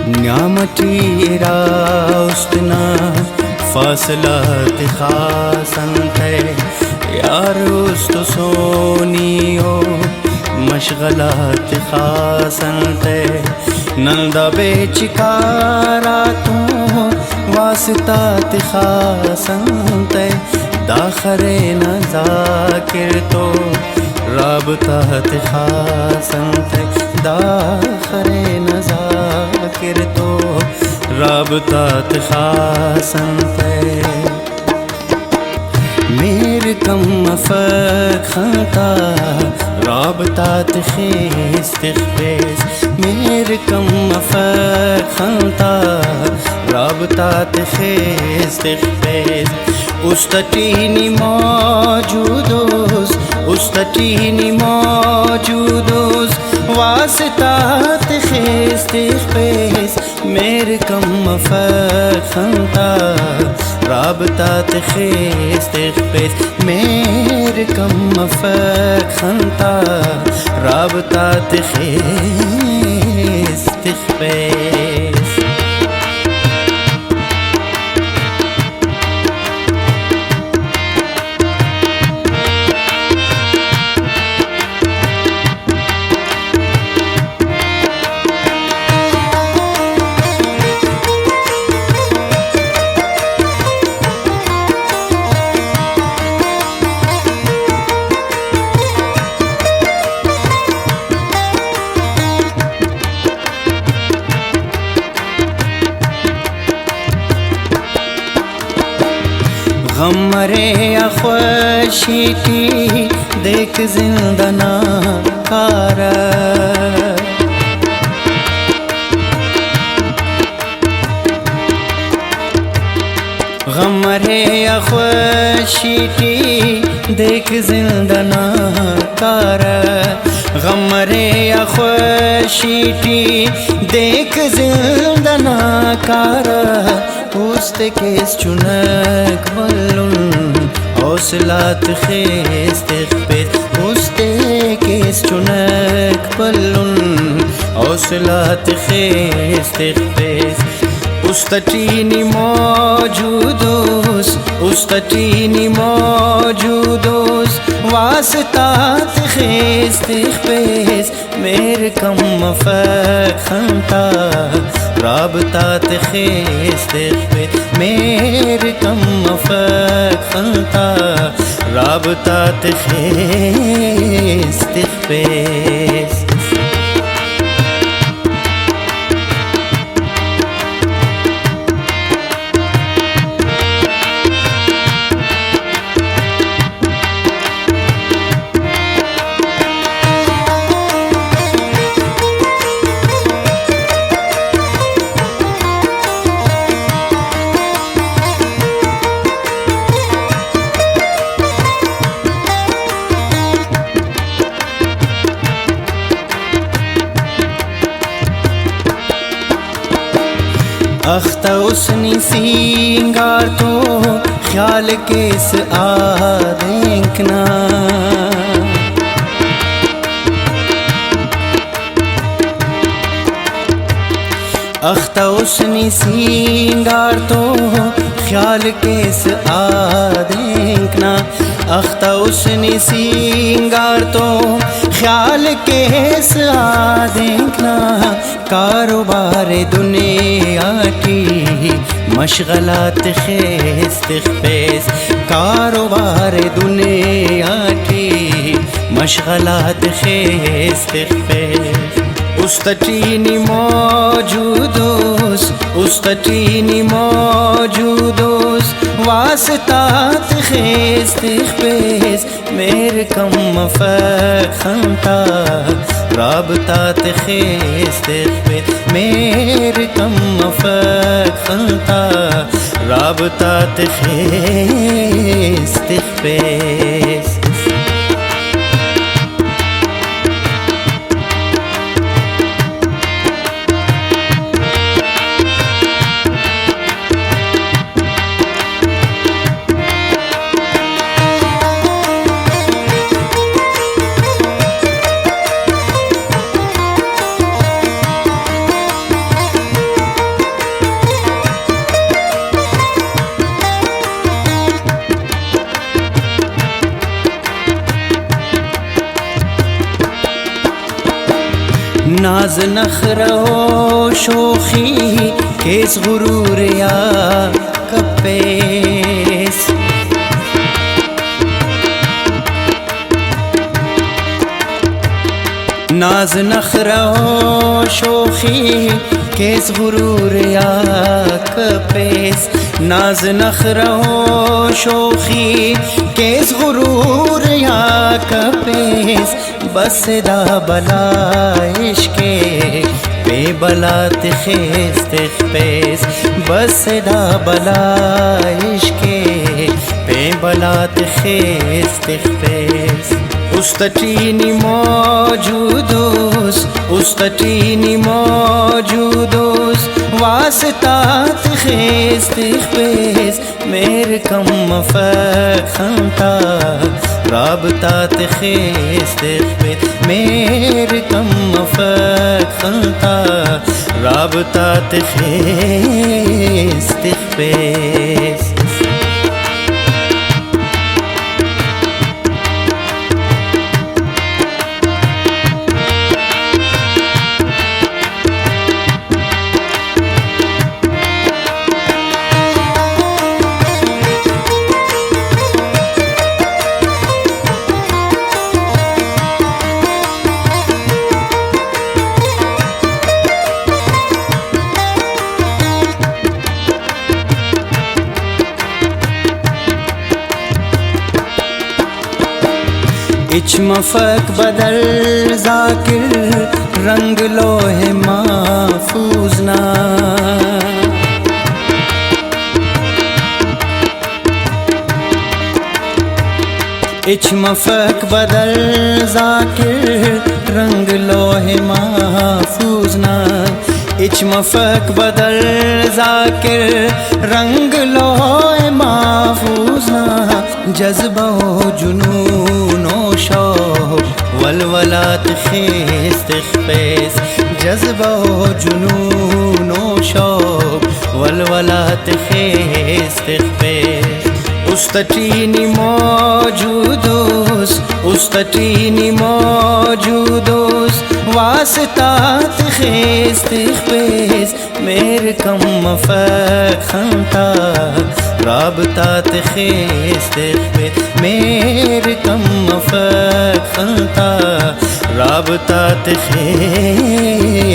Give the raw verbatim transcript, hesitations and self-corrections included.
نیام ٹی ارا است نا فاصلہ تخاس انتئے، یار است سونی او مشغلہ تخاس انتئے، نن دا بے چکار آتون واسطہ تخاس انتئے۔ داخہ ارے نا ذاکر تو رابطہ تخاس انتئے، داخہ ارے نا ذاکر تو رابطہ تخاس انتئے۔ مہر کم مفک خنتا رابطہ تخیس تخپیس، مہر کم مفک خنتا رابطہ تخیس تخپیس۔ است ٹی نی موجود اس، است ٹی نی موجود اس، واسطہ تخیس تخپیس۔ مہر کم مفک خنتا رابطہ تخیس تخپیس، مہر کم مفک خنتا رابطہ تخیس تخپیس۔ غم مرے یا خوشی ٹی دیکھ زند انا کارہ۔ غم مرے یا خوشی ٹی دیکھ زند انا کارہ۔ غم مرے یا خوشی ٹی دیکھ زند انا کارہ۔ است کیس چنک بھلن حوصلہ تخیس تخپیس، است کیس چنک بھلن حوصلہ تخیس تخپیس۔ است ٹی نی موجود اس، است ٹی نی موجود اس، واسطہ تخیس تخپیس۔ مہر کم مفک خنتا رابطہ تخیس تخپیس، مہر کم مفک خنتا رابطہ تخیس تخپیس۔ اختہ اس نی سینگار تو خیال کیس آدینک نا۔ اختہ اس نی سینگار تو خیال کیس آدینک نا۔ اختہ اس نی سینگار تو خیال کیس آدینک نا۔ کاروبار دنیا ٹی مشغلہ تخیس تخپیس، کاروبار دنیا ٹی مشغلہ تخیس تخپیس۔ است ٹی نی موجود اس، است ٹی نی موجود اس، واسطہ تخیس تخپیس۔ مہر کم مفک خنتا رابطہ تخیس تخپیس، مہر کم مفک خنتا رابطہ تخیس تخپیس۔ ناز نخرہ و شوخی کیس، غرور یا کپیس۔ ناز نخرہ و شوخی کیس، غرور یا کپیس۔ ناز نخرہ و شوخی کیس، غرور یا کپیس۔ بس دا بلا عشق ءِ پین بلا تخیس تخپیس۔ بس دا بلا عشق ءِ پین بلا تخیس تخپیس۔ است ٹی نی موجود اس، است ٹی نی موجود اس، واسطہ تخیس تخپیس۔ مہر کم مفک خن تا، رابطہ تخیس تخپیس۔ مہر کم مفک خن تا، رابطہ تخیس تخپیس۔ ہچ مفک بدل ذاکر رنگ لوح محفوظ نا۔ ہچ مفک بدل ذاکر رنگ لوح محفوظ نا۔ ہچ مفک بدل ذاکر رنگ لوح محفوظ نا۔ جذبہ و جنون و شوق ولولہ تخیس تخپیس۔ جذبہ و جنون و شوق ولولہ تخیس تخپیس۔ است ٹی نی موجود اس، است ٹی نی موجود اس، واسطہ تخیس تخپیس۔ مہر کم مفک خن تا، رابطہ تخیس تخپیس۔ مہر کم مفک خن تا، رابطہ تخیس